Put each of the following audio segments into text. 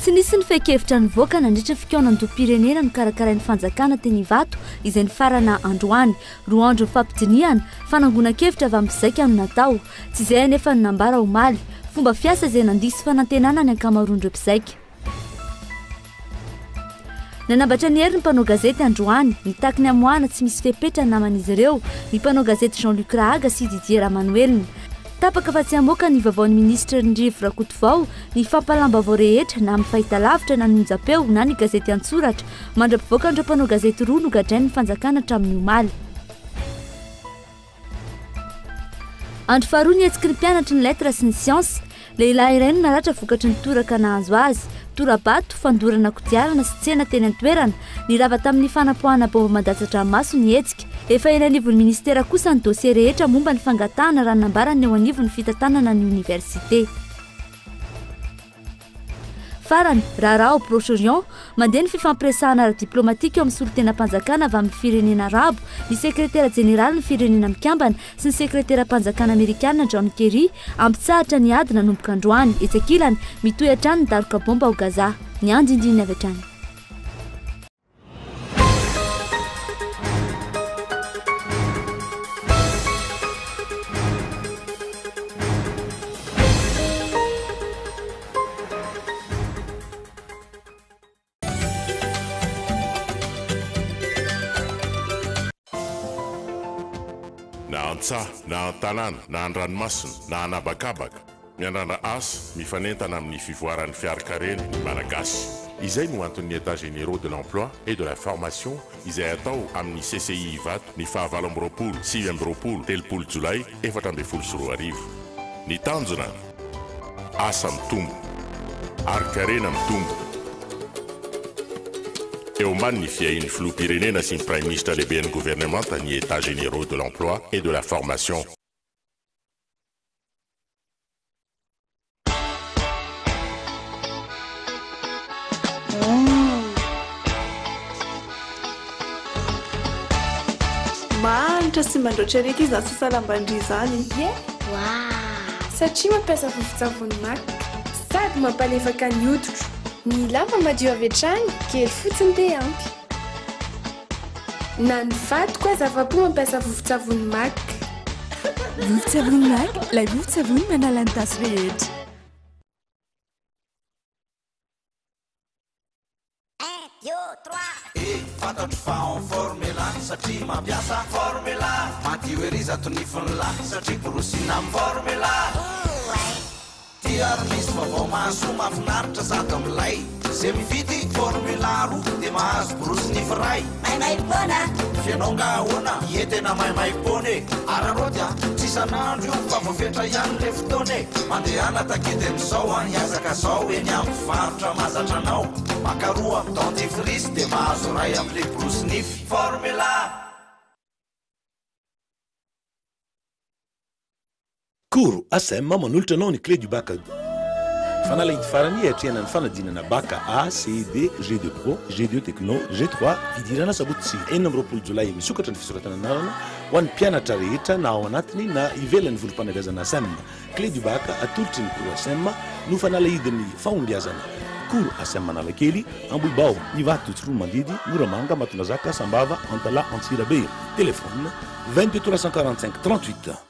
Tsy nisy ny fehin-kevitra nivoaka nandritra ny fikaonandoham-pirenena nokarakarain'ny fanjakana teny Ivato izay nifarana androany. Roa andro nifampidinihana, fanangonan-kevitra avy amin'ny mpizaika no natao. Tsy izay anefa no nambara omaly. Fomba fiasa izay nandiso fanantenana ny ankamaroan'ireo mpizaika. Nanambatra ny heriny ny mpanao gazety androany. Nitaky ny hamoahana tsy misy fepetra ny naman'izy ireo, ny mpanao gazety Jean Luc Rahaga sy Didier Ramanoelina. Tapaka fa tsy hamoaka ny vaovaon'ny minisitra Rivo Rakotovao ny fampahalam-baovao rehetra na amin'ny fahitalavitra na ny onjam-peo na ny gazety an-tsoratra mandra-pivoakan'ireo mpanao gazety roa nogadrain'ny fanjakana hatramin'ny omaly. Andro faharoa ny hetsiky ny mpianatry ny lettres sy ny siansa. Lehilahy iray no naratra vokatry ny toraka nahazo azy. Tora-bato, fandorana kodiarana sy tsena teny an-toerana. Nirava tamin'ny fanapoahana baomba mandatsa-dranomaso ny hetsika. Efa eny anivon'ny minisitera kosa ny dosie rehetra momba ny fangatahana raha ny nambaran'ny eo anivon'ny fitantanana ny oniversite. Farany, raharaha ao Proche-Orient, mandeha ny fifampiresahana ara-diplaomatika eo amin'ny solontenam-panjakana avy amin'ny firenena arabo, ny sekretera jeneralin'ny Firenena Mikambana sy ny sekreteram-panjakana amerikana John Kerry hampitsahatra ny ady nanomboka androany. Etsy ankilany, mitohy hatrany ny daroka baomba ao Gaza. Ny andindininy avy hatrany. Na an-tsaha, na an-tanàna, na an-dranomasina, na an'habakabaka, miandrandra asa, mifanentana amin'ny fivoaran'ny fiarikarena ny Malagasy. Izay no anton'ny Etats Généraux de l'Emploi et de la Formation izay atao amin'ny CCI Ivato ny faha 28, 29, 30 jolay 2014. Ny tanjona? Asa mitombo. Harin-karena mitombo. Eo ambanin'ny fiahian'ny Filoham-pirenena sy ny Praiminisitra lehiben'ny governemanta ny Etats Généraux de l'Emploi et de la Formation. Manitra sy mandroatra ery akia izany sasalam-bandria izany. Ie! Satria mampiasa vovon-tsavony Mac. Sady mampalefaka ny hoditro. Ny lamba madio avy hatrany, kely fotsiny dia ampy. Na ny vadiko aza afa-po mampiasa vovon-tsavony Mac. Vovon-tsavony Mac, ilay vovon-tsavony manala ny tasy rehetra. Eh, fantatro fa en forme elah satria mampiasa Formula. Madio ery zato nifin'lah satria borosina am Formula. Ty ary misy vaovao mahasoa mahafinaritra sady milay. Ze mividy Formula 2 de mahazo borosy nify ray. Maimaimpoana. F'ianao nga ahoana? Ie tena maimaimpoana e. Araraoty a, tsy isan'andro io fa voafetra ihany le fotoana e. Mandehana takia de mizao a, hiazaka zao eny amin'ny mpivarotra mahazatra anao. Maka roa amin'ny dentifrice de mahazo ray amin'le borosy nify. Formula. Cours ACEM manolotra anao ny Clé du Bac. Fanalahidy farany hiatrehana ny fanadinana Bac A, C, D, G2 Pro, G2 Techno, G3, fidirana sabotsy 26 jolay misokatra ny fisoratana anarana ho an'ny mpianatra rehetra na ao anatiny na ivelan'ny vondrom-panabeazana ACEM. Clé du Bac atolotry ny Cours ACEM no fanalahidin'ny fahombiazana. Cours ACEM Analakely, Ambohibao, Ivato, Tsiroanomandidy, Moramanga, Ambatondrazaka, Sambava, Antalaha, Antsirabe. Téléphone, 22 345 38.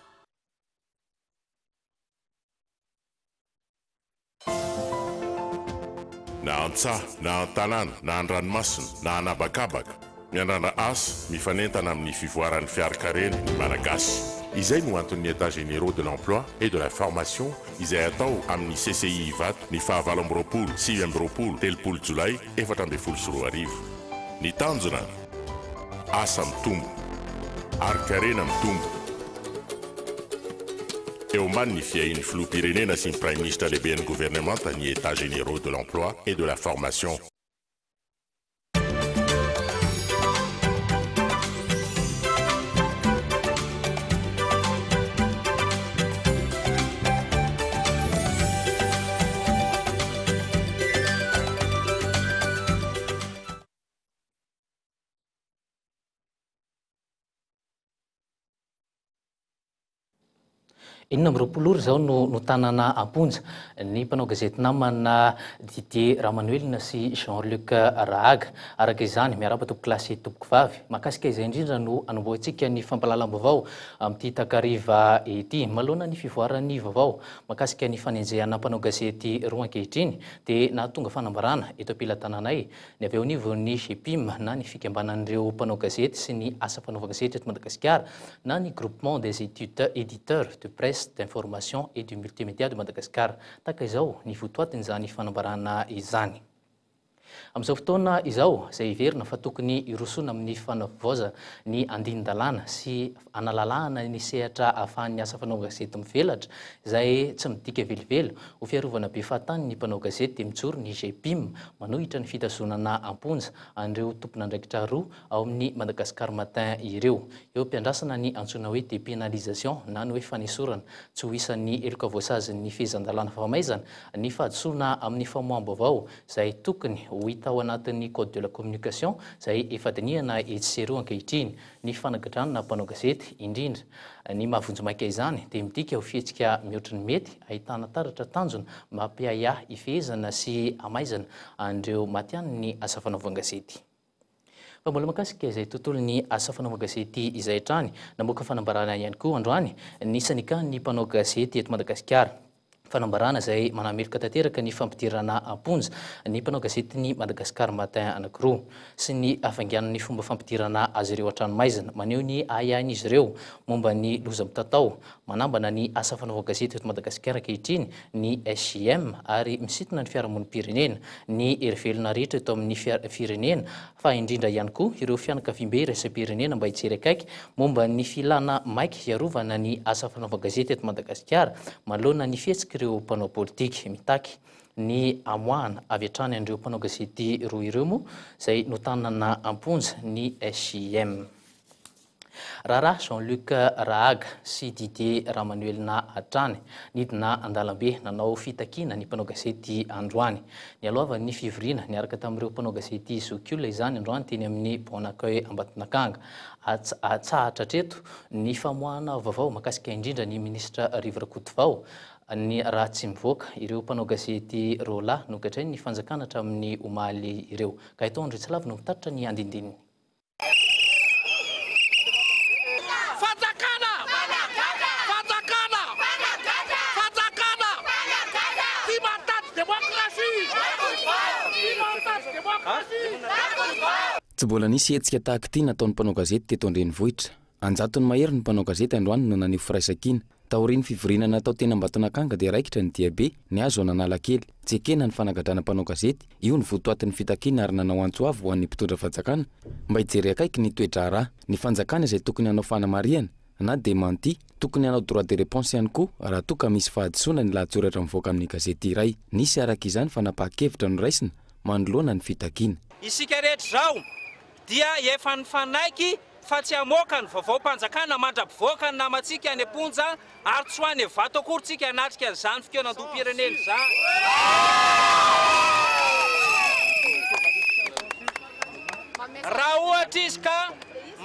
Na an-tsaha, na an-tanàna, na an-dranomasina, na an'habakabaka, miandrandra asa, mifanentana amin'ny fivoaran'ny fiarikarena ny Malagasy. Izay no anton'ny Etats Généraux de l'Emploi et de la Formation izay atao amin'ny CCI Ivato ny faha 28, 29, 30 jolay 2014. Ny tanjona? Asa mitombo. Harin-karena mitombo. Eo ambanin'ny fiahian'ny Filoham-pirenena sy ny Praiminisitra lehiben'ny governemanta ny Etats Généraux de l'Emploi et de la Formation. 26 ora izao no notanana am-ponja ny mpanao gazety namana Didier Ramanoelina sy Jean Luc Rahaga. Araka izany, miarahaba tompokolahy sy tompokovavy. Mahakasika izay indrindra no anombohantsika ny fampahalalam-baovao amin'ity takariva ity. Manoloana ny fivoaran'ny vaovao mahakasika ny fanenjehana mpanao gazety roa ankehitriny dia nahatonga fanambarana eto am-pelatananay ny avy eo anivon'ny GPIM na ny fikambanan'ireo mpanao gazety sy ny asa fanaovan-gazety eto Madagasikara na ny Groupement des Éditeurs de Presse, d'Information et du Multimédia de Madagascar. Tahaka izao ny votoatin'izany fanambarana izany. Amin'izao fotoana izao, izay heverina fa tokony hirosoana amin'ny fanavaozana ny andinin-dalàna sy hanalalahana ny sehatra ahafahan'ny asa fanaovan-gazety mivelatra, izay tsy midika velively ho fiarovana be fahatany ny mpanao gazety, dia mijoro ny GPIM manohitra ny fitazonana am-ponja an'ireo tompon'andraikitra roa ao amin'ny Madagascar Matin ireo. Eo am-piandrasana ny antsoina hoe dépénalisation na ny hoe fanesorana tsy ho isan'ny heloka voasazin'ny fehezan-dalàna famaizana ny fahadisoana amin'ny famoaham-baovao izay tokony ho hita ao anatin'ny code de la communication izay efa dinihana etsy sy eroa ankehitriny ny fanagadrana mpanao gazety indrindra ny maha vonjimaika izany dia midika ho fihetsika mihoatry ny mety ahitana taratra tanjona mampiahiahy hifehezana sy hamaizana an'ireo matihanin'ny asa fanaovan-gazety. Fa mbola mahakasika izay tontolon'ny asa fanaovan-gazety izay hatrany, namoaka fanambarana ihany koa androany ny syndikan'ny mpanao gazety eto Madagasikara. Fanambarana izay manameloka tanteraka ny fampidirana am-ponja ny mpanao gazetin'ny Madagascar Matin anankiroa sy ny hafainganan'ny fomba fampidirana azy ireo an-tranomaizina. Maneho ny ahiahin'izy ireo momba ny loza mitatao manambana ny asa fanaovan-gazety eto Madagasikara ankehitriny ny SJM ary misintona ny fiarahamonim-pirenena, ny herivelona rehetra eto amin'ny firenena fa indrindra ihany koa ireo fianakaviambe iraisam-pirenena mba hijery akaiky momba ny filàna maika hiarovana ny asa fanaovan-gazety eto Madagasikara manoloana ny fihetsik'ireo mpanao politika. Mitaky ny hamoahana avy hatrany an'ireo mpanao gazety roa ireo moa izay notanana am-ponja ny SJM. Raharaha Jean Luc Rahaga sy Didier Ramanoelina hatrany. Nidina an-dalambe nanao fitakiana ny mpanao gazety androany. Nialohavan'ny fivoriana niaraka tamin'ireo mpanao gazety zokiolona izany androany teny amin'ny Bon Accueil Ambatonakanga. Atsahatra hatreto ny famoahana vaovao mahakasika indrindra ny minisitra Rivo Rakotovao ny raha tsy mivoaka ireo mpanao gazety roalahy nogadrain'ny fanjakana hatramin'ny omaly ireo. Gaëtan Andriantsilavo no mitatitra ny andindininy. Fanjakana! Fanjakana! Fanjakana! Tsy mahatady demokrasia! Tsy mahatady demokrasia! Tsy mbola nisy hetsika tahaka ity nataon'ny mpanao gazety teto an-drenivohitra. An-jatony mahery ny mpanao gazety androany no naneho firaisankina. Taorian'ny fivoriana natao teny Ambatonakanga dia raikitra ny diabe nihazo an'Analakely. Tsy ekena ny fanagadrana mpanao gazety, io ny votoatin'ny fitakiana ary nanao antso avo ho an'ny mpitondra fanjakana mba hijery akaiky ny toe-draharaha. Ny fanjakana izay tokony hanao fanamarihana na démenti, tokony hanao droit de réponse ihany koa raha toa ka misy fahadisoana ny lahatsoratra mivoaka amin'ny gazety iray. Nisy araka izany fanapahan-kevitra noraisina manoloana ny fitakiana. Isika rehetra izao dia efa nifanaiky fa tsy hamoaka ny vaovaom-panjakana mandra-pivoaka ny namantsika any am-ponja ary tsy ho any Ivato akory tsika hanatrika an'izany fikaonandoham-pirenena izany. Raha ohatra izy ka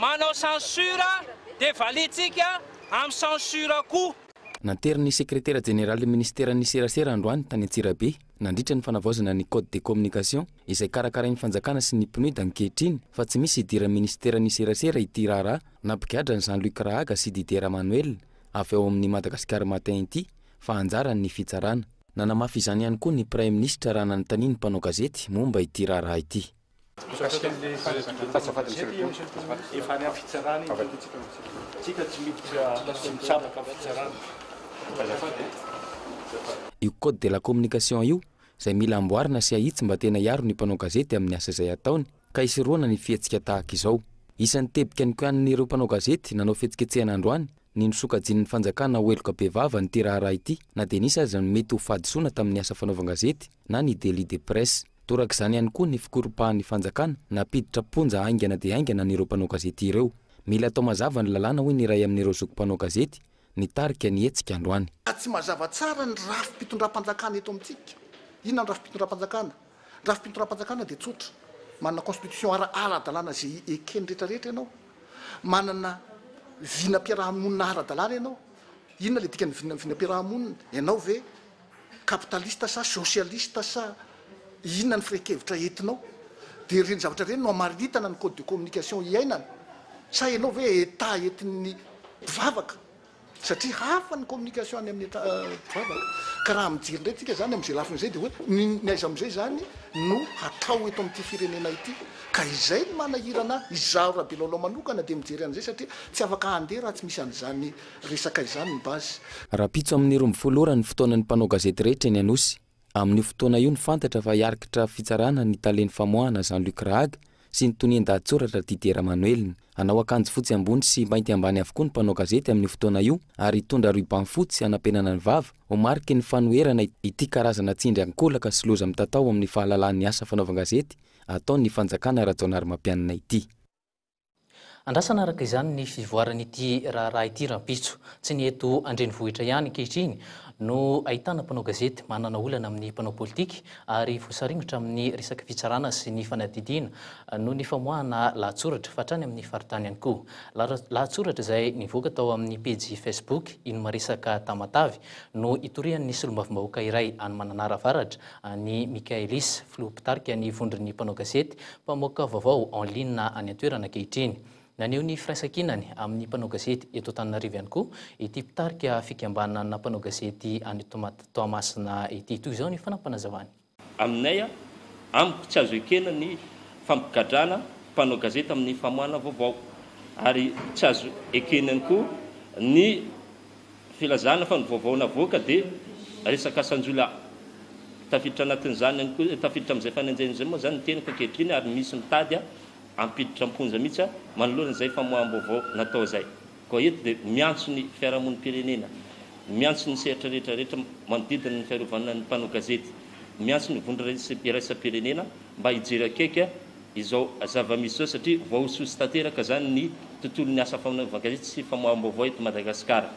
manao censure dia valiantsika amin'ny censure koa. Nanterin'ny sekretera jeneralin'ny minisiteran'ny serasera androany tany Antsirabe, nandritra ny fanavaozana ny Code de communication izay karakarain'ny fanjakana sy ny PNUD ankehitriny fa tsy misy idiran'ny minisiteran'ny serasera ity raharaha nampigadra an'i Jean Luc Rahaga sy Didier Ramanoelina avy ao amin'ny Madagascar Matin ity fa anjaran'ny fitsarana. Nanamafy izany ihany koa ny Praiminisitra raha nanontanian'ny mpanao gazety momba ity raharaha ity. Io code de la communication io izay mila amboarina sy ahitsy mba tena hiaro ny mpanao gazety amin'ny asa izay ataony ka hisorohana ny fihetsika tahaka izao. Isan'ny teboka nokianin'ireo mpanao gazety nanao fihetsiketsehana androany ny nosokajian'ny fanjakana ho heloka bevava an'ity raharaha ity na dia nisy aza ny mety ho fahadisoana tamin'ny asa fanaovan-gazety na ny délit de presse. Torak'izany ihany koa ny fikoropahan'ny fanjakana nampiditra am-ponja haingana dia haingana an'ireo mpanao gazety ireo. Mila atao mazava ny lalàna hoy ny iray amin'ireo zoky mpanao gazety nitarika ny hetsika androany. Raha tsy mazava tsara ny rafi-pitondram-panjakana eto amintsika, inona ny rafi-pitondram-panjakana? Ny rafi-pitondram-panjakana dia tsotra, manana constitution ara-dalàna izay eken'ny rehetra rehetra ianao, manana vinam-piaraha-monina ara-dalàna ianao. Inona ilay dikan'ny vinam-piaraha-monina? Ianao ve capitaliste sa socialiste sa inona ny firehan-kevitra entinao? Dia ireny zavatra ireny no hamaritana ny code de communication iainana? Sa ianao ve Etat entin'ny mpivavaka? Satria hafa ny communication any amin'ny Etat mpivavaka. Ka raha mijery indray tsika izany amin'izay lafiny izay dia hoe ny ny aiza amin'izay izany no hatao eto amin'ity firenena ity? Ka izay no manahirana ahy. Izaho Rabelalao manokana dia mijery an'izay satria tsy afaka handeha raha tsy misy an'izany resaka izany ny base. Rahampitso amin'ny 12 ora ny fotoanan'ny mpanao gazety rehetra eny Anosy. Amin'io fotoana io no fantatra fa hiarikitra fitsarana ny talen'ny famoahana Jean Luc Rahaga sy ny tonian-dahatsoratra Didier Ramanoelina. Hanao akanjo fotsy ambony sy mainty ambany avokoa ny mpanao gazety amin'io fotoana io ary hitondra ruban fotsy hanampenana ny vava ho mariky ny fanoherana ity karazana tsindry ankolaka sy loza mitatao amin'ny fahalalahan'ny asa fanaovan-gazety ataon'ny fanjakana Rajaonarimampianina ity. Andrasana araka izany ny fivoaran'ity raharaha ity rahampitso. Tsy ny eto an-drenivohitra ihany ankehitriny no ahitana mpanao gazety manana olana amin'ny mpanao politika ary voasaringotra amin'ny resaka fitsarana sy ny fanadihadiana noho ny famoahana lahatsoratra fa hatrany amin'ny faritany ihany koa. Lahatsoratra izay nivoaka tao amin'ny pejy Facebook Inomaresaka Tamatave no itorian'ny solombavambahoaka iray any Mananara Avaratra an'i Michaelis, filoha mpitarika ny vondron'ny mpanao gazety mpamoaka vaovao en ligne any an-toerana ankehitriny. Naneho ny firaisankinany amin'ny mpanao gazety eto Antananarivo ihany koa ity mpitarika fikambanana mpanao gazety any Toamasina ity. Toy izao ny fanampinazavany. Aminay, amiko tsy azo ekena ny fampigadrana mpanao gazety amin'ny famoahana vaovao ary tsy azo ekena ihany koa ny Filazana fa ny vaovao navoaka dia resaka asan-jiolahy. Tafiditra anatin'izany ihany koa, tafiditra amin'izay fanenjehana izay moa izany ny teniko ankehitriny ary misy mitady hampiditra am-ponja mihitsy manoloana izay famoaham-baovao natao izay. Koa eto dia miantso ny fiarahamonim-pirenena, miantso ny sehatra rehetra rehetra manodidina ny fiarovana ny mpanao gazety, miantso ny vondrona iraisam-pirenena mba hijery akaiky izao zava-misy izao satria voahosihosy tanteraka izany ny tontolon'ny asa fanaovan-gazety sy famoaham-baovao eto Madagasikara.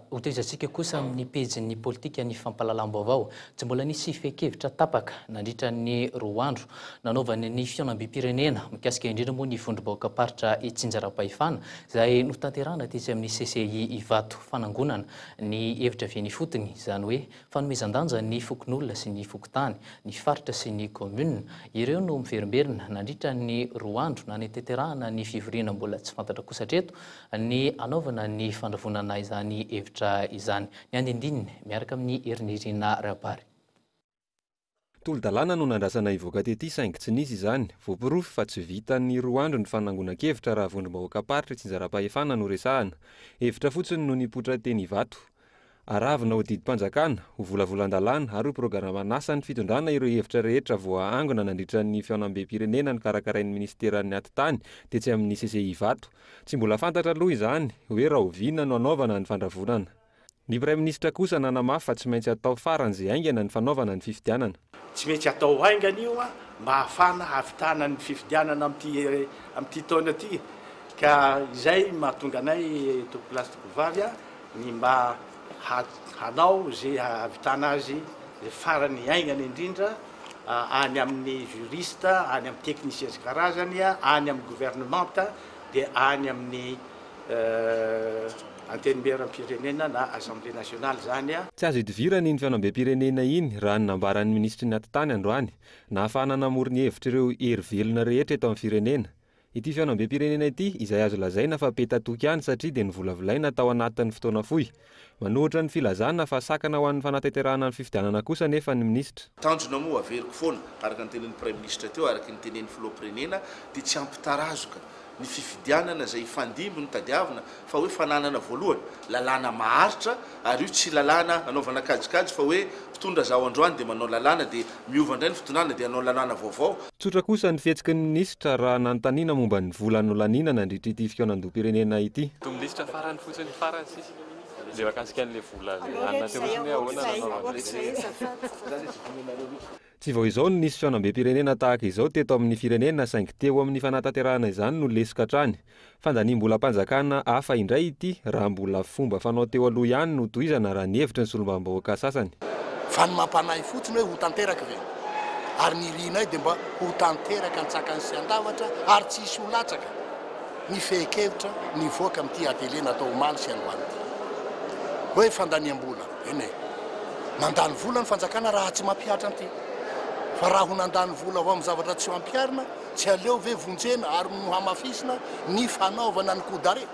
Hotohizantsika kosa amin'ny pejin'ny politika ny fampahalalam-baovao. Tsy mbola nisy fehin-kevitra tapaka nandritra ny roa andro nanaovany ny fihaonambem-pirenena mikasika indrindra moa ny vondrom-bahoakam-paritra itsinjaram-pahefana izay notanterahana tetsy amin'ny CCI Ivato fanangonana ny hevitra avy eny ifotony, izany hoe Fanomezan-danja ny fokonolona sy ny fokontany, ny faritra sy ny commune, ireo no miverimberina nandritra ny roa andro nanatanterahana ny fivoriana mbola tsy fantatra kosa hatreto ny hanaovana ny fandravonana izany hevitra izany. Ny andindininy miaraka amin'i Herinirina Rabary. Tolo-dalàna no nandrasana hivoaka tety saingy tsy nisy izany. Voaporofo fa tsy vitan'ny roa andro ny fanangonan-kevitra raha vondrom-bahoakam-paritra itsinjaram-pahefana no resahana. Hevitra fotsiny no nipoitra teny Ivato. Aravina ho didim-panjakana, ho volavolan-dalàna ary ho programaman'asan'ny fitondrana ireo hevitra rehetra voaangona nandritra ny fihaonambem-pirenena nokarakarain'ny minisiteran'ny Atitany tetsy amin'ny CCI Ivato. Tsy mbola fantatra aloha izany hoe rahoviana no hanaovana ny fandravonana. Ny Praiminisitra kosa nanamafy fa tsy maintsy atao faran'izay haingana ny fanaovana ny fifidianana. Tsy maintsy atao haingana io mba hahafahana hahavitana ny fifidianana amin'ity amin'ity taona ity ka izay mahatonga anay tompokolahy sy tompokovavy ny mba hanao izay hahavitana azy izay farany haingana indrindra any amin'ny juriste, any amin'ny technicien isan-karazany, any amin'ny gouvernementa dia any amin'ny Antenimierampirenena na Assemblée nationale izany. Tsy azo idivirana iny fihaonambem-pirenena iny, raha ny nambaran'ny minisitry ny Atitany androany. Nahafahana namory ny hevitr'ireo hery velona rehetra eto amin'ny firenena. Ity fihaonambem-pirenena ity, izay azo lazaina fa peta-toky ihany satria dia novolavolaina tao anatin'ny fotoana fohy. Manohitra ny filazana fa sakana ho an'ny fanatanterahana ny fifidianana kosa anefa ny minisitra. Tanjona moa averiko foana, araka ny tenenin'ny Praiminisitra teo, araka ny tenenin'ny Filoham-pirenena, dia tsy hampitarazoka ny fifidianana izay hifandimby no tadiavina fa hoe fananana voalohany, lalàna maharitra ary io tsy lalàna anaovana kajikajy fa hoe mpitondra zaho androany dia manao lalàna dia miova indray ny fitondrana dia hanao lalàna vaovao. Tsotra kosa ny fihetsiky ny minisitra raha nanontaniana momba ny vola nolaniana nandritra ity fikaonandoham-pirenena ity. Itony lisitra farany fotsiny, farany sisa, le mahakasika an'le vola le anona teo fotsiny hoe ahoana nanaovana. Tsy vao izao no nisy fihaonambem-pirenena tahaka izao teto amin'ny firenena saingy teo amin'ny fanatanterahana izany no lesoka hatrany. Fandaniam-bolam-panjakana hafa indray ity raha mbola fomba fanao teo aloha ihany no tohizana raha ny hevitry ny solombavambahoaka sasany. Fa ny mampanahy fotsiny hoe ho tanteraka ve? Ary ny irinay dia mba ho tanteraka an-tsakany sy an-davatra ary tsy hisy ho latsaka ny fehin-kevitra nivoaka amin'ity atelier natao omaly sy androany ity. Hoe fandaniam-bola, eny e. Mandany vola ny fanjakana raha tsy mampihatra an'ity. Fa raha ho nandany vola ho amin'ny zavatra tsy ho ampiharina, tsy aleo ve vonjena ary nohamafisina ny fanaovana ny coup d'arrêt?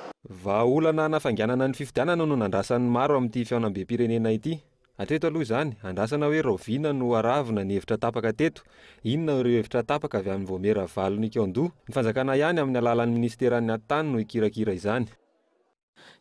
Vahaolana hanafainganana ny fifidianana no nandrasan'ny maro amin'ity fihaonambem-pirenena ity. Hatreto aloha izany, andrasana hoe rahoviana no haravona ny hevitra tapaka teto? Inona ireo hevitra tapaka avy amin'ny vaomiera valo nikaon-doha? Ny fanjakana ihany amin'ny alalan'ny minisiteran'ny atitany no hikirakira izany.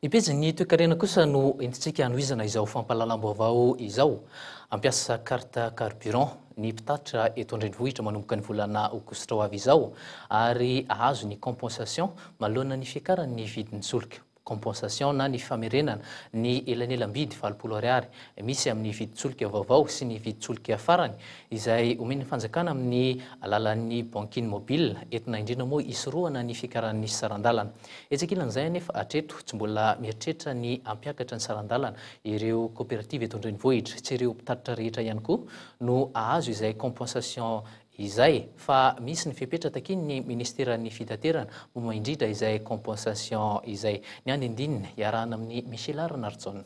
Ny pejin'ny toekarena kosa no entintsika hanohizana izao fampahalalam-baovao izao. Hampiasa carte carburant ny mpitatitra eto an-drenivohitra manomboka ny volana aogositra ho avy izao ary hahazo ny compensation manoloana ny fiakaran'ny vidin'ny solika. Compensation na ny famerenana ny elanelam-bidy 80 ariary misy amin'ny vidin-tsolika vaovao sy ny vidin-tsolika farany izay omen'ny fanjakana amin'ny alalan'ny banking mobile entina indrindra moa hisorohana ny fiakaran'ny saran-dalana. Etsy ankilan'izay anefa, hatreto, tsy mbola mieritreritra ny hampiakatra ny saran-dalana ireo kaoperativa eto an-drenivohitra. Tsy ireo mpitatitra rehetra ihany koa no hahazo izay compensation izay, fa misy ny fepetra takian'ny minisiteran'ny fitaterana momba indrindra izay compensation izay. Ny andindininy iarahana amin'i Michela Ranarijaona.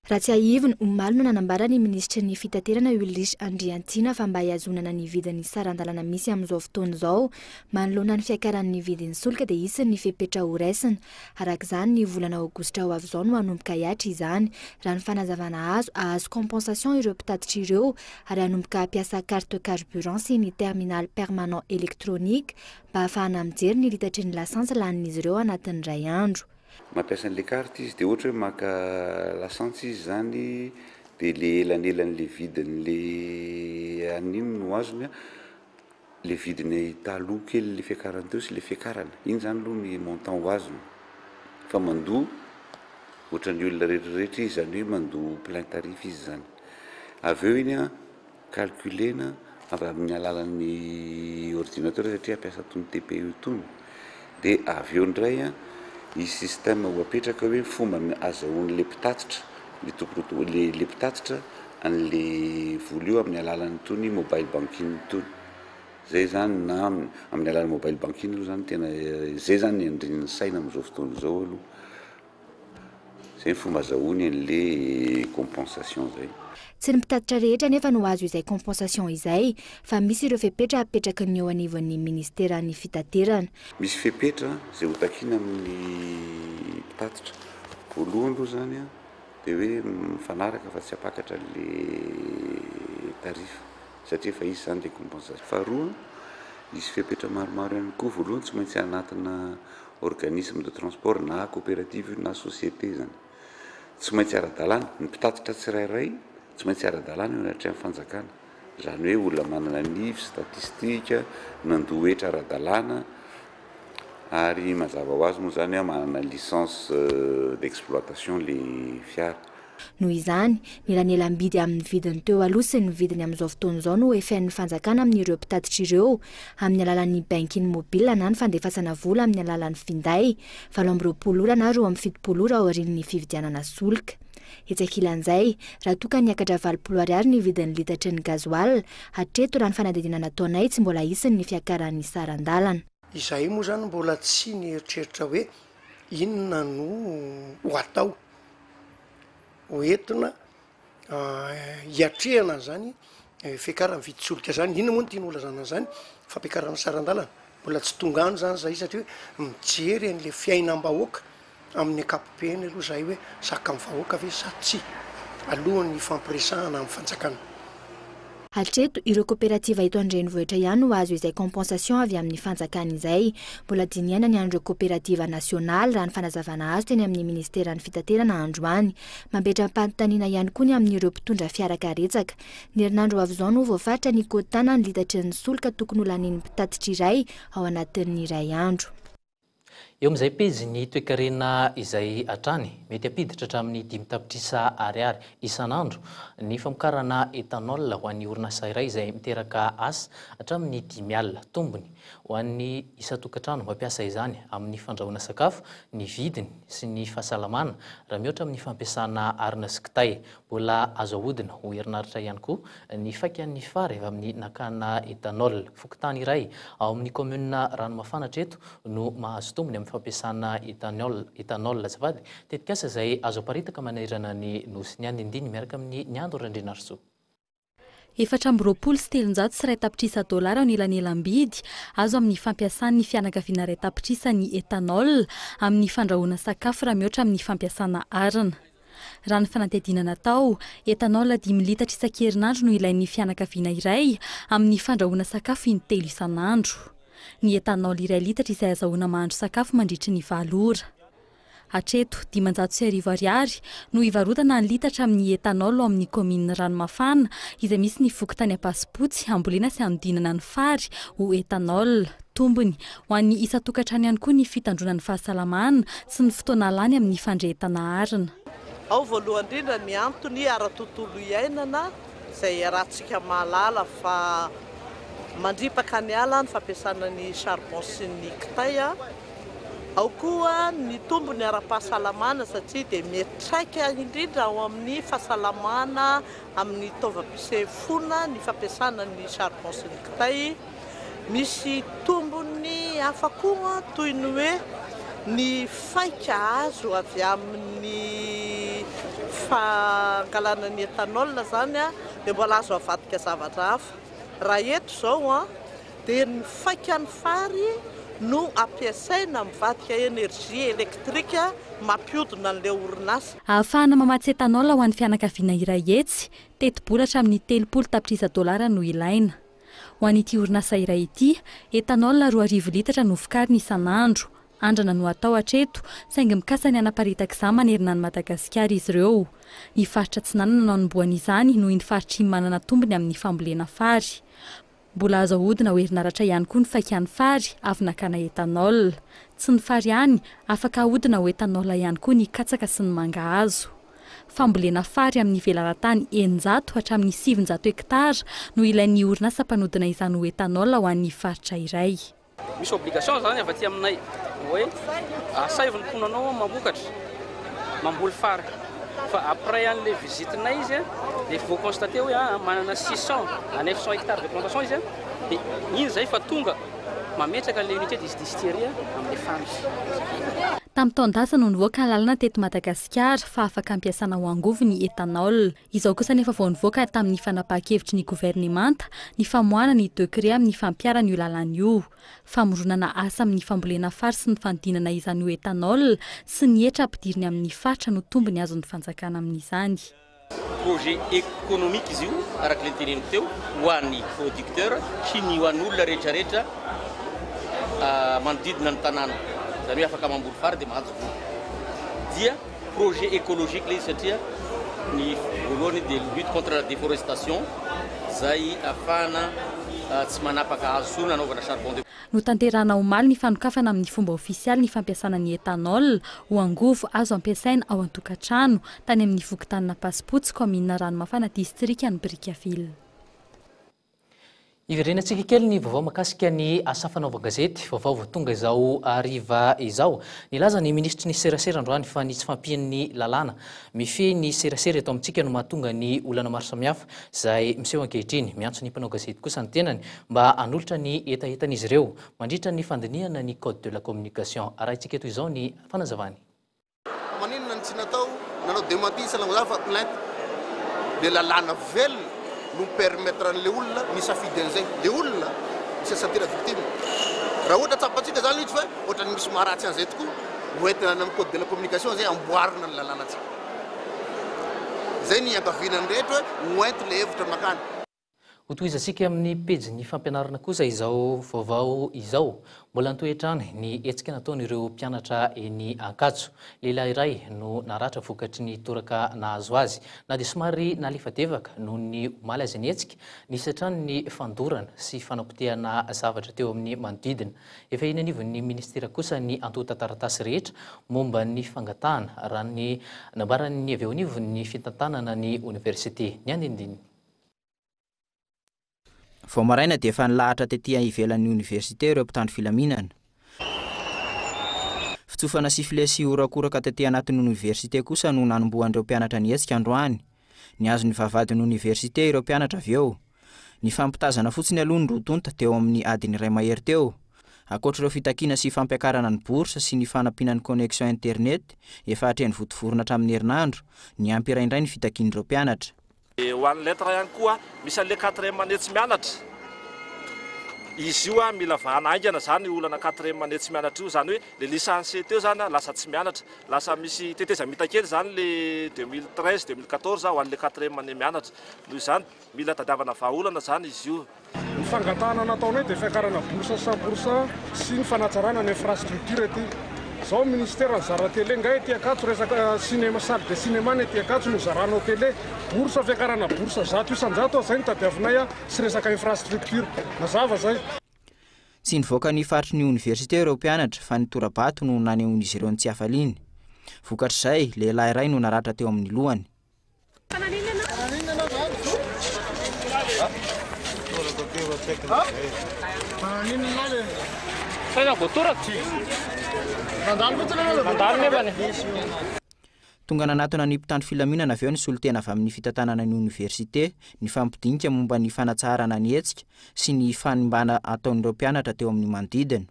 Raha tsiahivina, omaly no nanambara ny minisitry ny Fitaterana Ulrich Andriantiana fa mba hihazonana ny vidin'ny saran-dalana misy amin'izao fotoana izao manoloana ny fiakaran'ny vidin'ny solika dia hisy ny fepetra horaisina. Araka izany, ny volana aogositra ho avy izao no hanomboka hihatra izany. Raha ny fanazavana azo, hahazo compensation ireo mpitatitra ireo ary hanomboka hampiasa carte carburant sy ny terminal permanent électronique mba hahafahana mijery ny litatry ny lasantsy lanin'izy ireo anatin'ny iray andro. Mampiasa an'le carte izy de ohatra hoe maka lasantsy izy zany de le elanelan'le vidin'le an'iny no azony an, le vidiny taloha kely le fiakarany teo sy le fiakarana, iny zany aloha ny montant ho azony fa mandoa ohatran'ny olona rehetrarehetra izy zany hoe mandoa plein tarif izy zany, avy eo iny an Calculer-na avy amin'ny alalan'ny ordinateur satria hampiasa itony TPE itony, dia avy eo indray hisy système ho apetraka hoe fomba azahoan'ilay mpitatitra, ilay tompon' ilay mpitatitra an'ilay vola io amin'ny alalan'itony mobile banking itony. Izay izany na amin'ny alalan'ny mobile banking aloha izany tena izay izany ny andrin'ny saina amin'izao fotoana izao aloha. Zay ny fomba azahoany an'le compensation zay. Tsy ny mpitatitra rehetra anefa no azo izay compensation izay fa misy ireo fepetra apetraky ny eo anivon'ny ministeran'ny fitaterana. Misy fepetra izay ho takiana amin'ny mpitatitra. Voalohany aloha izany dia hoe mifanaraka fa tsy hampakatra an'le tarif satria efa hisy izany le compensation. Faharoa, hisy fepetra maromaro ihany koa. Voalohany tsy maintsy anatina organisme de transport na coopérative io na société izany. Tsy maintsy ara-dalàna, ny mpitatitra tsirairay tsy maintsy ara-dalàna eo anatrehan'ny fanjakana. Izany hoe olona manana ny statistique, nandoa hetra ara-dalàna ary mazava ho azy moa izany manana licence d'exploitation le fiara. Noho izany, ny elanelam-bidy amin'ny vidiny teo aloha sy ny vidiny amin'izao fotoana izao no efen'ny fanjakana amin'ireo mpitatitra ireo amin'ny alalan'ny banking mobile na ny fandefasana vola amin'ny alalan'ny finday, 28 ora na 72 ora aorian'ny fividianana solika. Etsy ankilan'izay, raha toa ka niakatra 80 ariary ny vidin'ny litatry ny gasoil, hatreto raha ny fanadihadiana nataonay tsy mbola hisy ny fiakaran'ny saran-dalana. Izahay moa izany mbola tsy nieritreritra hoe inona no ho atao. ho entina hiatrehana an'izany fiakaran'ny vidin-tsolika zany. Inona moa no tiana holazana an'izany? Fampiakarana saran-dalana. Mbola tsy tonga any zany zahay satria hoe mijery an'le fiainam-bahoaka amin'ny ankapobeny aloha zahay hoe zakan'ny vahoaka ve sa tsia alohan'ny hifampiresahana amin'ny fanjakana. Hatreto, ireo koperativa eto an-drenivohitra ihany no azo izay compensation avy amin'ny fanjakana izay. Mbola dinihana ny an'ireo koperativa nasionaly, raha ny fanazavana azo teny amin'ny minisiteran'ny fitaterana androany. Mametra-panontaniana ihany koa ny amin'ireo mpitondra fiara karetsaka. Ny herinandro ho avy izao no voafaritra ny quota na ny litatry ny solika tokony ho lanian'ny mpitatitra iray ao anatin'ny iray andro. Eo amin'izay pejin'ny toekarena izay hatrany, mety hampiditra hatramin'ny 5 tapitrisa ariary isan'andro ny famokarana éthanol ho an'ny orinasa iray izay miteraka asa hatramin'ny 50. Tombony ho an'ny isan-tokantrano mampiasa izany amin'ny fandrahoana sakafo ny vidiny sy ny fahasalamana raha mihoatra amin'ny fampiasana arina sy kitay. Mbola azo ahodina ho herinaratra ihany koa ny faikan'ny fary avy amin'ny nakana éthanol. Fokontany iray ao amin'ny kaominina Ranomafana hatreto no mahazo tombony amin'ny. amin'ny fampiasana ethanol, ethanol azafady, tetikasa izay azo aparitaka manerana ny Nosy. Ny andinindiny miaraka amin'i Niando Randrianarisoa. 324 tapitrisa dolara no elanelam-bidy azo amin'ny fampiasan'ny fianakaviana iray tapitrisa ny ethanol amin'ny fandrahoana sakafo raha mihoatra amin'ny fampiasana arina. Raha ny fanadihadiana natao, ethanol dimy litatra isan-kerinandro no ilain'ny fianakaviana iray amin'ny fandrahoana sakafo intelo isan'andro. Ny ethanol iray litatra izay azahoana mahandro sakafo mandritry ny valo ora. Hatreto, 1500 ariary no ivarotana ny litatra amin'ny ethanol ao amin'ny kaominin'i Ranomafana, izay misy ny fokontany Ampasipotsy, hambolena sy hanodinana ny fary ho ethanol. Tombony ho an'ny isan-tokantrano ihany koa ny fitandroana ny fahasalamana sy ny fotoana lany amin'ny fandrehetana arina. Ao voalohany indrindra ny antony ara-tontolo iainana izay iarahantsika mahalala fa mandripaka ny ala ny fampiasana ny charbon sy ny kitay. Ao koa ny tombony ara-pahasalamana satria dia miantraika indrindra ao amin'ny fahasalamana amin'ny taovam-pisefoana ny fampiasana ny charbon sy ny kitay. Misy tombony hafa koa toy ny hoe ny faika azo avy amin'ny fangalana ny ethanol izany dia mbola azo avadika zavatra hafa. Raha eto izao dia ny faikan'ny fary no ampiasaina mivadika energie électrique mampihodina an'ilay orinasa. Ahafahana mamatsy ethanol ho an'ny fianakaviana iray hetsy, tetibola hatramin'ny 30 tapitrisa dolara no ilaina. Ho an'ity orinasa iray ity, ethanol 2000 litatra no vokariny isan'andro. Andrana no atao hatreto, saingy mikasa ny hanaparitaka izany manerana an'i Madagasikara izy ireo. Ny faritra Atsinanana no hanombohana izany noho iny faritra iny manana tombony amin'ny fambolena fary. Mbola azo ahodina ho herinaratra ihany koa ny faikan'ny fary avy nakana ethanol. Tsy ny fary ihany, afaka ahodina ho ethanol ihany koa ny katsaka sy ny mangahazo. Fambolena fary amin'ny velaran-tany 600 hatramin'ny 900 hektara no ilain'ny orinasa mpanodina izany ho ethanol ho an'ny faritra iray. Misy obligation zany avy aty aminay hoe asaivo ny mponina anao mamokatra, mamboly fary. Fa après an'le visite-nay izy dia vao constater hoe ah manana 600 à 900 hectares de plantation izy dia iny zay fa tonga mametraka an'le unité de distillerie amin'le fary. Tamin'ny taon-dasa no nivoaka ny lalana teto Madagasikara fa afaka ampiasana ho angovo ny ethanol. Izao kosa anefa vao nivoaka tamin'ny fanapahan-kevitry ny governemanta ny famoahana ny décret amin'ny fampiharana io lalàna io. Famoronana asa amin'ny fambolena fary sy ny fanodinana izany ho ethanol sy ny hetra ampidiriny amin'ny faritra no tombony azon'ny fanjakana amin'izany. Projet économique izy io araka ilay noteneniko teo ho an'ny producteur sy ny ho an'ny olona rehetrarehetra manodidina ny tanàna. Izany hoe afaka mamboly fary dia mahazo vola. Dia Projet écologique ilay izy satria ny voalohany dia lutte contre la déforestation izay ahafahana tsy manapaka hazo intsony hanaovana charbon de. Notanterahina omaly ny fanokafana amin'ny fomba ofisialy ny fampiasana ny ethanol ho angovo azo ampiasaina ao an-tokantrano, tany amin'ny fokontanin'Ampasipotsy, kaominina Ranomafana, distrikan'i Brickaville. Hiverenantsika kely ny vaovao mahakasika ny asa fanaovan-gazety, vaovao vao tonga izao hariva izao. Nilaza ny minisitry ny serasera androany fa ny tsy fahampian'ny lalàna mifehy ny serasera eto amintsika no mahatonga ny olana maro samihafa izay miseho ankehitriny. Miantso ny mpanao gazety kosa ny tenany mba hanolotra ny hetahetan'izy ireo mandritra ny fandinihana ny code de la communication. Arahintsika eto izao ny fanazavany. Fa maninona no tsy natao nanao dementi sahala amin'izany fa plainte? Le lalàna velona no mi-permettre an'le olona misafidy an'izay. Le olona mi se sentir victime. Raha ohatra tsapantsika zany mihitsy fa ohatran'ny misy maharatsy an'izay tokoa, hoentina any amin'ny code de la communication zay amboarina ny lalànantsika. Zay ny iangaviana ny rehetra hoe hoento le hevitra makany. Hotohizantsika amin'ny pejin'ny fampianarana kosa izao vaovao izao. Mbola nitohy hatrany ny hetsika nataon'ireo mpianatra eny Ankatso. Lehilahy iray no naratra vokatry ny toraka nahazo azy. Na dia somary nalefadefaka noho ny omaly aza ny hetsika, nisy hatrany ny fandorana sy fanapotehana zavatra teo amin'ny manodidina. Efa eny anivon'ny minisitera kosa ny antontan-taratasy rehetra momba ny fangatahana, raha ny nambaran'ny avy eo anivon'ny fitantanana ny oniversite. Ny andinindininy. Vao maraina dia efa nilahatra tety ivelan'ny oniversite ireo mpitandro filaminana. Fitsofana sifflet sy horakoraka tety anatin'ny oniversite kosa no nanombohan'ireo mpianatra ny hetsika androany. Nihazo ny vavahadin'ny oniversite ireo mpianatra avy eo. Nifampitazana fotsiny aloha ny roa tonta teo amin'ny adiny iray mahery teo. Ankoatra ireo fitakiana sy fampiakarana ny bourse sy ny fanampiana ny connexion internet efa hatreny vontovorona hatramin'ny herinandro, niampy iray indray ny fitakian'ireo mpianatra. Dia ho an'ny lettre ihany koa, misy an'ilay quatrième année tsy mianatra. Izy io mila vahana haingana izany io olana quatrième année tsy mianatra io, izany hoe ilay licencié teo izany lasa tsy mianatra. Lasa misy tetezamita kely izany ilay 2013, 2014 ho an'ilay quatrième année mianatra. Noho izany, mila tadiavana vahaolana izany izy io. Ny fangatahana nataonay dia fiakarana bourse 100% sy ny fanatsarana ny infrastructure ety. Zao ministère nizara télé nga ety Ankatso resaka cinéma salle de cinéma ny ety Ankatso no zaranao télé. Bourse fiakarana bourse 100% zay no tadiavinay sy resaka infrastructure. Mazava zay. Tsy nivoaka ny faritry ny oniversite ireo mpianatra fa ny tora-bato no nanehoan'izy ireo ny tsy hafaliany. Vokatr'izay, lehilahy iray no naratra teo amin'ny lohany. Tonga nanatona ny mpitandro filaminana avy eo ny solontena avy amin'ny fitantanana ny oniversite nifampidinika momba ny fanatsaharana ny hetsika sy ny fanimbana ataon'ireo mpianatra teo amin'ny manodidina.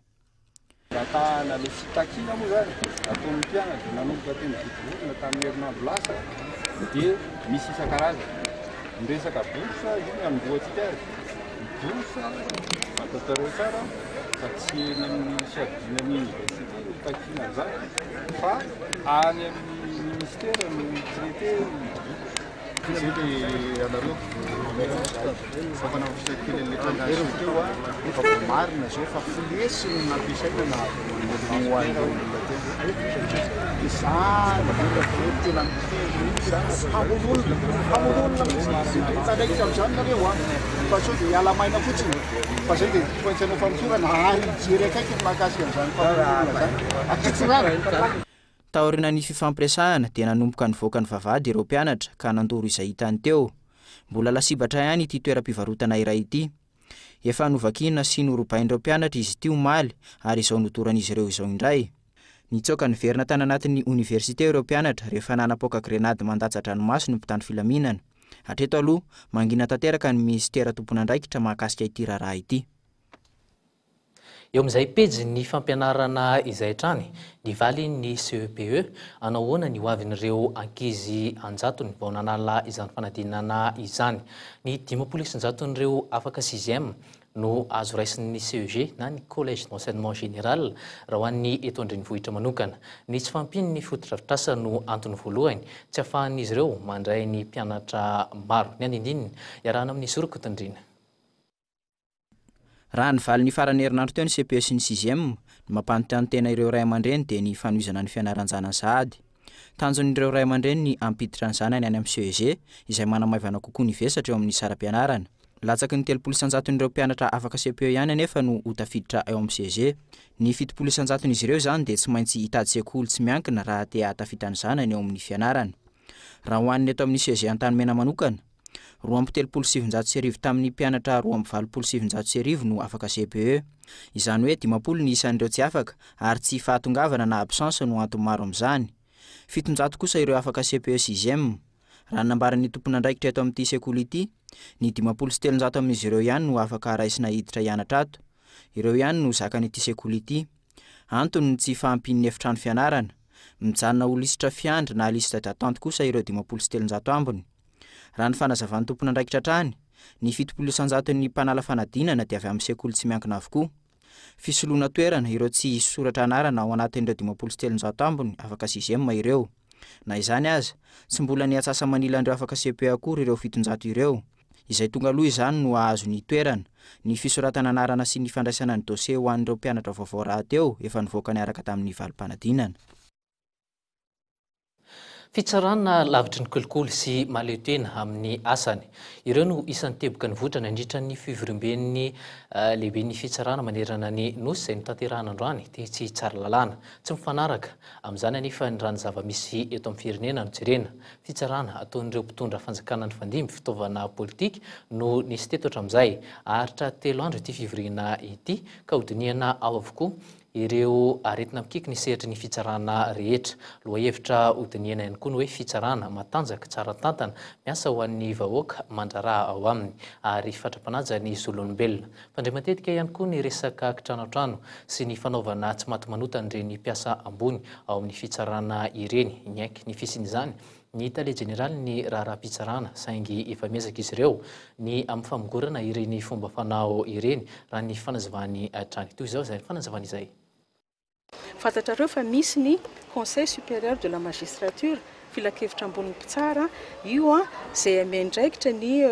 Angatahana ilay fitakiana moa izany ataon'ny mpianatra nanomboka teny Vontovorona tamin'ny herinandro lasa dia misy isan-karazany. Ny resaka bourse io no hanombohantsika azy. Ny bourse fantatrareo tsara fa tsy eny amin'ny fiadiana ny université no takiana an'izany fa any amin'ny ministère no mi-traiter ny bourse. Zay le anareo fa fanao kely an'le tranga teo a, efa voamarina zao fa flesy no nampiasaina nahazoana an'le olona teo. De zany ve tena miteny mihitsy zany hamono olona, hamono olona mihitsy. Mifandraikitra am'zany nareo a, fa sao de hiala maina fotsiny fa zay de tsy maintsy hanao famotorana ary hijery akaiky ny mahakasika an'zany famonoana olona zany. Akitsirano. Taorian'ny fifampiresahana dia nanomboka nivoaka ny vavahady ireo mpianatra ka nandoro izay hitany teo. Mbola lasibatra ihany ity toeram-pivarotana iray ity. Efa novakiana sy norobain'ireo mpianatra izy ity omaly ary izao nodoran'izy ireo izao indray. Nitsoaka niverina tany anatin'ny oniversite ireo mpianatra rehefa nanapoaka grenady mandatsa-dranomaso ny mpitandro filaminana. Hatreto aloha, mangina tanteraka ny minisitera tompon'andraikitra mahakasika ity raharaha ity. Eo amin'izay pejin'ny fampianarana izay hatrany, ny valin'ny CEPE, hanao ahoana ny hoavin'ireo ankizy an-jatony vao nanala izany fanadinana izany? Ny 50 isan-jaton'ireo afaka sixième no azo raisin'ny CEG na ny Collège d'Enseignement Général raha ho an'ny eto an-drenivohitra manokana. Ny tsy fahampian'ny fotodrafitrasa no antony voalohany tsy ahafahan'izy ireo mandray ny mpianatra maro. Ny andinindininy iarahana amin'i Zoro Kotondriana. Raha ny valin'ny faran'ny herinandro teo ny CPE sy ny sixième, ny mampanontany tena ireo ray aman-dreny dia ny fanohizana ny fianaran-janany sahady. Tanjon'ireo ray aman-dreny ny hampiditra ny zanany any amin'ny CEG, izay manamaivana kokoa ny vesatra eo amin'ny saram-pianarana. Latsaky ny 30 isan-jaton'ireo mpianatra afaka CPE ihany anefa no ho tafiditra ao amin'ny CEG. Ny 70 isan-jaton'izy ireo izany dia tsy maintsy hitady sekoly tsy miankina raha te hahatafita ny zanany eo amin'ny fianarana. Raha ho an'ny eto amin'ny CEG Antanimena manokana, 1932 tamin'ny mpianatra 1982 no afaka CPE. Izany hoe 50 ny isan'ireo tsy afaka ary tsy fahatongavana na absence no antony maro amin'izany. 700 kosa ireo afaka CPE sixième. Raha ny nambaran'ny tompon'andraikitra eto amin'ity sekoly ity, ny 350 amin'izy ireo ihany no afaka raisina hiditra hianatra ato. Ireo ihany no zakan'ity sekoly ity. Antony ny tsy fahampian'ny efitrano fianarana. Mijanona ho lisitra fiandry na liste d'attente kosa ireo 350 ambiny. Raha ny fanazavan'ny tompon'andraikitra hatrany, ny 70 isan-jaton'ny mpanala fanadinana dia avy amin'ny sekoly tsy miankina avokoa. Fisoloana toerana ireo tsy hisoratra anarana ao anatin'ireo 350 ambiny afaka sixième ireo. Na izany aza, tsy mbola ny atsasa-manilan'ireo afaka CPE akory ireo 700 ireo. Izay tonga aloha izany no hahazo ny toerana. Ny fisoratana anarana sy ny fandraisana ny dosie ho an'ireo mpianatra vaovao rahateo efa nivoaka niaraka tamin'ny valim-panadinana. Fitsarana lavitry ny kolikoly sy mahaleo tena amin'ny asany. Ireo no isan'ny teboka nivoitra nandritra ny fivoriamben'ny lehiben'ny fitsarana manerana ny Nosy izay notanterahina androany tetsy Tsaralalàna. Tsy mifanaraka amin'izany anefa ny raha ny zava-misy eto amin'ny firenena no jerena. Fitsarana ataon'ireo mpitondra fanjakana nifandimby fitaovana politika no nisy teto hatramin'izay. Haharitra telo andro ity fivoriana ity ka hodinihana ao avokoa. ireo aretina mikiky ny sehatry ny fitsarana rehetra. Lohahevitra hodinihina ihany koa ny hoe fitsarana matanjaka, tsara tantana, miasa ho an'ny vahoaka, mandraharaha ao aminy ary fatra-panaja ny zon'olombelona. Fandre matetika ihany koa ny resaka kitranoantrano sy ny fanaovana tsy maty manota an'ireny mpiasa ambony ao amin'ny fitsarana ireny. Niaiky ny fisian'izany ny tale jeneralin'ny raharaham-pitsarana saingy efa miezaka izy ireo ny amin'ny famongorana ireny fomba fanao ireny raha ny fanazavany hatrany. Toy izao izay fanazavany izay. Fantatrareo fa misy ny Conseil supérieur de la magistrature, filankevitra ambonin'ny mpitsara, io izay miandraikitra ny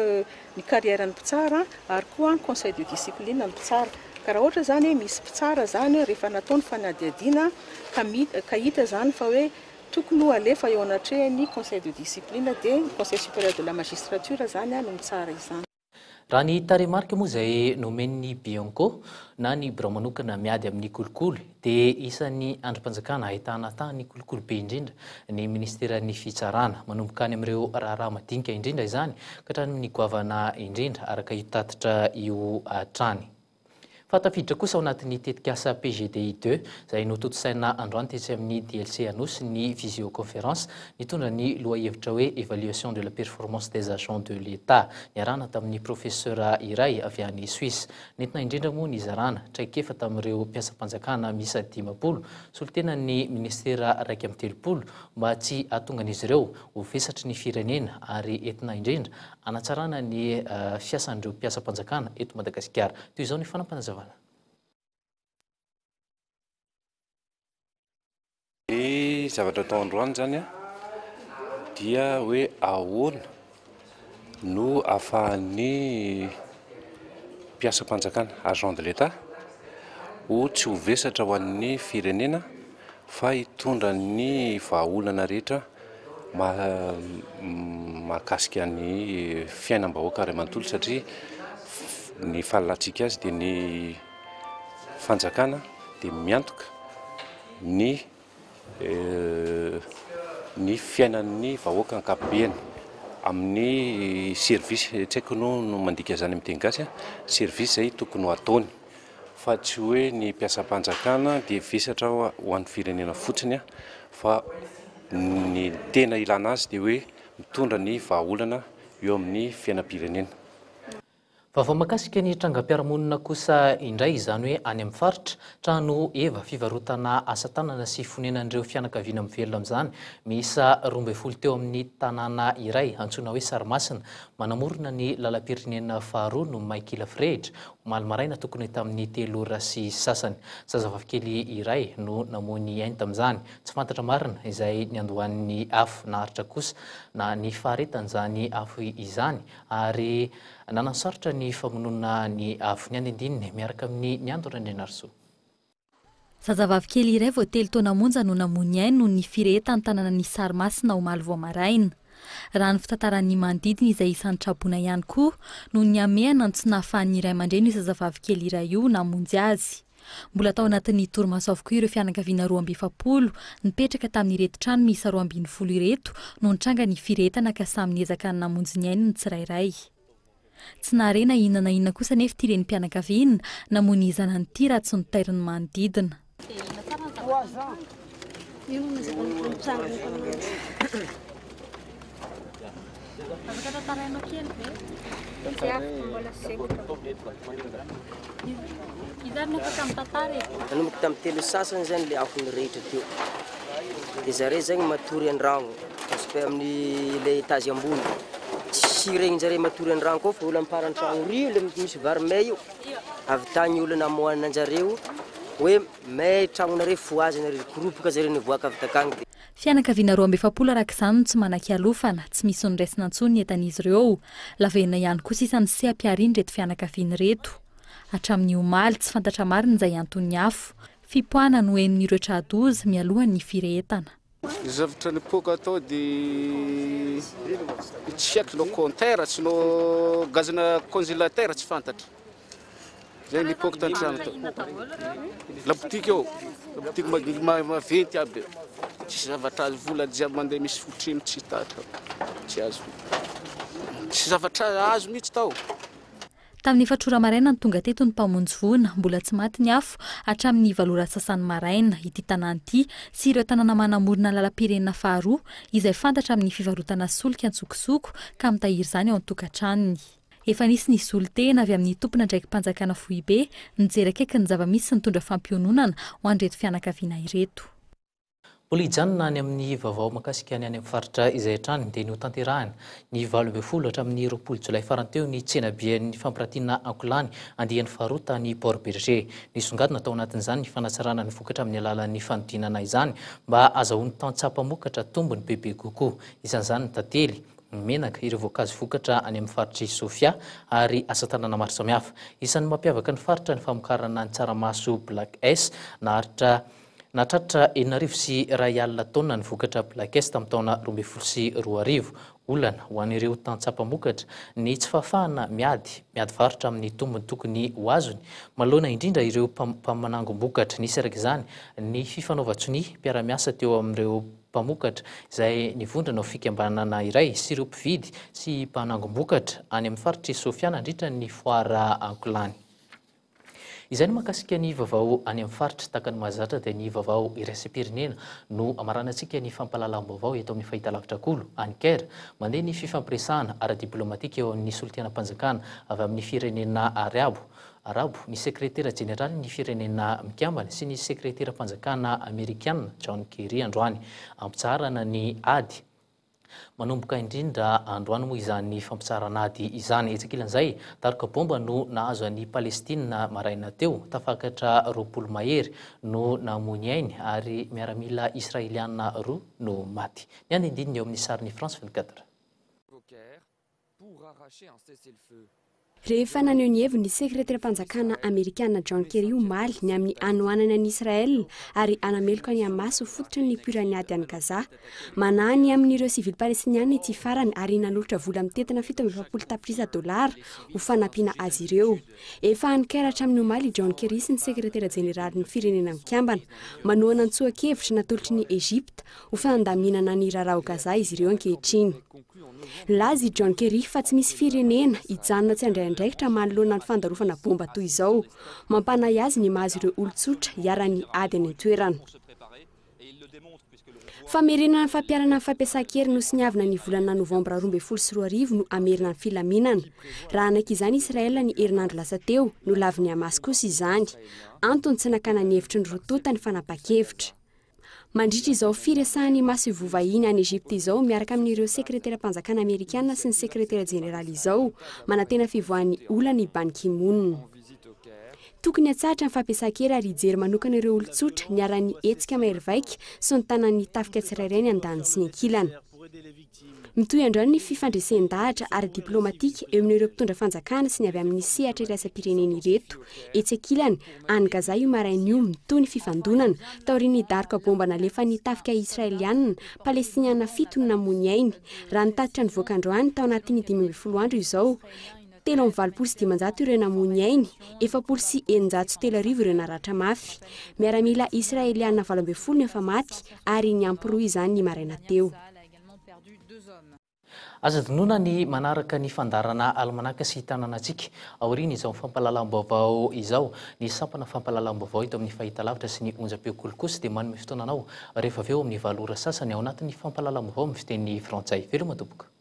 ny carrière-n'ny mpitsara ary koa ny conseil de discipline ny mpitsara. Ka raha ohatra izany hoe misy mpitsara izany rehefa natao ny fanadihadiana ka ka hita izany fa hoe tokony ho alefa eo anatrehan'ny conseil de discipline dia ny Conseil supérieur de la magistrature izany no mitsara izany. Raha ny tarehimarika moa izay nomen'ny Bianco na ny birao manokana miady amin'ny kolikoly dia isan'ny andrim-panjakana ahitana tahan'ny kolikoly be indrindra ny minisiteran'ny fitsarana. Manomboka any amin'ireo raharaha madinika indrindra izany ka hatrany amin'ny goavana indrindra araka io tatitra io hatrany. Fa tafiditra kosa ao anatin'ny tetikasa PGDI deux izay notontosaina androany tetsy amin'ny DLC Anosy ny visioconférence nitondra ny lohahevitra hoe Évaluation de la performance des agents de l'Etat niarahana tamin'ny professeur iray avy any Suisse. Nentina indrindra moa nizarana traikefa tamin'ireo mpiasam-panjakana miisa 50 solontenan'ny minisitera 31 mba tsy hahatongan'izy ireo ho vesatry ny firenena ary entina indrindra hanatsarana ny fiasan'ireo mpiasam-panjakana eto Madagasikara. Toy izao ny fanampanazavana. Ny zavatra atao androany izany dia hoe ahoana no ahafahan'ny mpiasam-panjakana, agent de l'Etat, ho tsy ho vesatra ho an'ny firenena fa hitondra ny vahaolana rehetra mahakasika ny fiainam-bahoaka iray manontolo satria ny fahalalantsika azy dia ny fanjakana dia miantoka ny ny fiainan'ny vahoaka ankapobeny amin'ny service, tsy haiko no mandika izany amin'ny teny gasy, service izay tokony ho ataony. fa tsy hoe ny mpiasam-panjakana dia vesatra ho an'ny firenena fotsiny fa ny tena ilana azy dia hoe mitondra ny vahaolana eo amin'ny fiainam-pirenena. Vaovao mahakasika ny trangam-piarahamonina kosa indray, izany hoe any amin'ny faritra, trano heva fivarotana asa tanana sy fonenan'ireo fianakaviana mivelona amin'izany miisa 12 teo amin'ny tanàna iray antsoina hoe Sarimasina, manamorona ny lalam-pirenena faharoa no may kila firehitra, Omaly maraina tokony tamin'ny telo ora sy sasany. Zazavavikely iray no namoy ny ainy tamin'izany. Tsy fantatra marina izay niandohan'ny afo. Naharitra kosa na ny faharetan'izany afo izany ary nanasarotra ny famonoana ny afo. Ny andindininy miaraka amin'i Niando Randrianarisoa. Zazavavy kely iray vao telo taona monja no namoy ny ainy noho ny firehetan'ny tanànan'i Sarimasina omaly vao maraina. Raha ny fitantaran'ny manodidina izay isan'ny traboina ihany koa, noho ny hamehana no tsy nahafahan'ny ray aman-dreny io zazavavy kely iray io namonjy azy. Mbola tao anatin'ny torimaso avokoa ireo fianakaviana 42 nipetraka tamin'ireto trano miisa 12 ireto no nitranga ny firehetana ka samy niezaka ny namonjy ny ainy ny tsirairay. Tsy nahare na inona na inona kosa anefa ity renim-pianakaviana namoy ny zanany ity raha tsy notairin'ny manodidina. Nanomboka tamin'ny telo sy sasany zany le afo nirehitra teo. De zare zegny matory an-dragno, parce que amin'ny le étage ambony. Tsy regnin-jare matory an-dragno koa fa olo amparan-tragno ry le misy vary may io. Avy tagny olo namoahana anjareo hoe may tragnonareo fohazana ry koropoka zare nivoaka avy takagny de. Fianakaviana 42 araka izany no tsy manan-kialofana, tsy misy noraisina intsony ny entan'izy ireo. Lavenona ihany koa sisa ny seha-piharian'ireto fianakaviana ireto. Hatramin'ny omaly, tsy fantatra marina izay anton'ny afo. Fipoahana no henon'ireo tra-doza mialohan'ny firehetana. Ny zavatra nipoaka tao dia tsy haiko no compteur tsy no gaz-na congélateur tsy fantatra. Zay nipoaka tan-trano tao. Labotiky eo, labotiky maventy aby. Tsisy zavatra azo, vola jiaby mandeha misy fotrimo tsy tatra, tsy azo. Tsisy zavatra azo mihitsy tao. Tamin'ny efatra ora maraina no tonga teto ny mpamonjy voina, mbola tsy maty ny afo hatramin'ny valo ora sasany maraina. Ity tanàna ity sy ireo tanàna manamorona ny lalam-pirenena faharoa izay fantatra amin'ny fivarotana solika an-tsokosoko ka mitahiry izany ao an-tokantranony. Efa nisy ny solontena avy amin'ny tompon'andraiki-panjakana foibe nijery akaiky ny zava-misy sy nitondra fampiononana ho an'ireto fianakaviana ireto. Mbola hijanona any amin'ny vaovao mahakasika ny any amin'ny faritra izay hatrany dia notanterahina ny 18 hatramin'ny 20 jolay farany teo ny tsenaben'ny fampiratiana ankolany andiany faharoa tany Port Bergé. Nisongadina tao anatin'izany ny fanatsarana ny vokatra amin'ny alalan'ny fanodinana izany mba hahazahoan'ny tantsaha mpamokatra tombony bebe kokoa. Isan'izany ny tantely, ny menaka, ireo voankazo vokatra any amin'ny faritr'i Sofia ary asa tanana maro samihafa. Isan'ny mampiavaka ny faritra ny famokarana ny tsaramaso Black S naharitra Nahatratra 2100 taonina ny vokatra Black S tamin'ny taona 2012. Olana ho an'ireo tantsaha mpamokatra ny tsy fahafahana miady miady varotra amin'ny tombony tokony ho azony, manoloana indrindra ireo mpamanangom-bokatra. Nisy araka izany ny fifanaovan-tsonia mpiara-miasa teo amin'ireo mpamokatra izay nivondrona ho fikambanana iray sy ireo mpividy sy mpanangom-bokatra any amin'ny faritr'i Sofia nandritra ny foara Ankolany. Izay no mahakasika ny vaovao any amin'ny faritra. Tahaka ny mahazatra dia ny vaovao iraisam-pirenena no amaranantsika ny fampahalalam-baovao eto amin'ny fahitalavitra Kolo, any Caire. Mandeha ny fifampiresahana ara-diplaomatika eo amin'ny solontenam-panjakana avy amin'ny firenena Arabo, Arabo, ny sekretera jeneralin'ny Firenena Mikambana sy ny sekreteram-panjakana amerikana John Kerry androany. Ampitsaharana ny ady. Manomboka indrindra androany moa izany fampitsaharan'ady izany. Etsy ankilan'izay, daroka bomba no nahazo an'i Palestina maraina teo. Tafakatra 20 mahery no namoy ny ainy ary miaramila Israeliana roa no maty. Ny andindininy eo amin'ny sarin'i France 24. Rehefa naneho ny heviny ny sekreteram-panjakana amerikana John Kerry omaly ny amin'ny hanohanany an'i Israel ary hanameloka ny Hamas ho fototry ny nipoiran'ny ady any Gaza. Manahy ny amin'ireo sivily palestiniana ity farany ary nanolotra vola mitentina 47 tapitrisa dolara ho fanampiana azy ireo. Efa any Caire hatramin'ny omaly i John Kerry sy ny sekretera jeneralin'ny Firenena Mikambana. Manohana ny tsoa-kevitra natolotry ny Egypta ho fandaminana ny raharaha ao Gaza izy ireo ankehitriny. Nilaza i John Kerry fa tsy misy firenena hijanona tsy handray andraikitra manoloana ny fandarofana bomba toy izao. Mampanahy azy ny mahazo ireo olon-tsotra iharan'ny ady any an-toerana. Famerenana ny fampiharana ny fampiasan-kery nosoniavina ny volana novambra 2012 no hamerina ny filaminana. Raha hanaiky izany Israel ny herinandro lasa teo, nolavin'ny Hamas kosa izany. Antony tsy nakana ny hevitry ny roa tonta ny fanapahan-kevitra. Mandritra izao firesahan'ny masoivoho vahiny any Egypte izao miaraka amin'ireo sekreteram-panjakana amerikana sy ny sekretera jeneraly izao, manantena fivoahan'ny olana i Ban Ki-moon. Tokony hatsahatra ny fampiasan-kery ary hijery manokana ireo olon-tsotra niharan'ny hetsika mahery vaika sy notanan'ny tafika tsirairay ny andaniny sy ny ankilany. Mitohy androany ny fifandresen-dahatra ara-diplaomatika eo amin'ireo mpitondra fanjakana sy ny avy amin'ny sehatra iraisam-pirenena ireto. Etsy ankilany, any Gaza io maraina io, mitohy ny fifandonana, taorian'ny daroka baomba nalefan'ny tafika Israelianina, Palestiniana fito no namoy ny ainy, raha ny tatitra nivoaka androany, tao anatin'ny 15 andro izao. 583 ireo namoy ny ainy, 640 ireo naratra mafy. Miaramila Israeliana 18 no efa maty ary niampy roa izany ny maraina teo. Aza adinoina ny manaraka ny fandaharana Almanaka sy Tanànantsika. Aorian'izao fampahalalam-baovao izao, ny sampana fampahalalam-baovao eto amin'ny fahitalavitra sy ny onjam-peo Kolo kosa dia manome fotoana anao rehefa avy eo amin'ny valo ora sasany ao anatin'ny fampahalalam-baovao amin'ny fiteny frantsay. Veloma tompoko.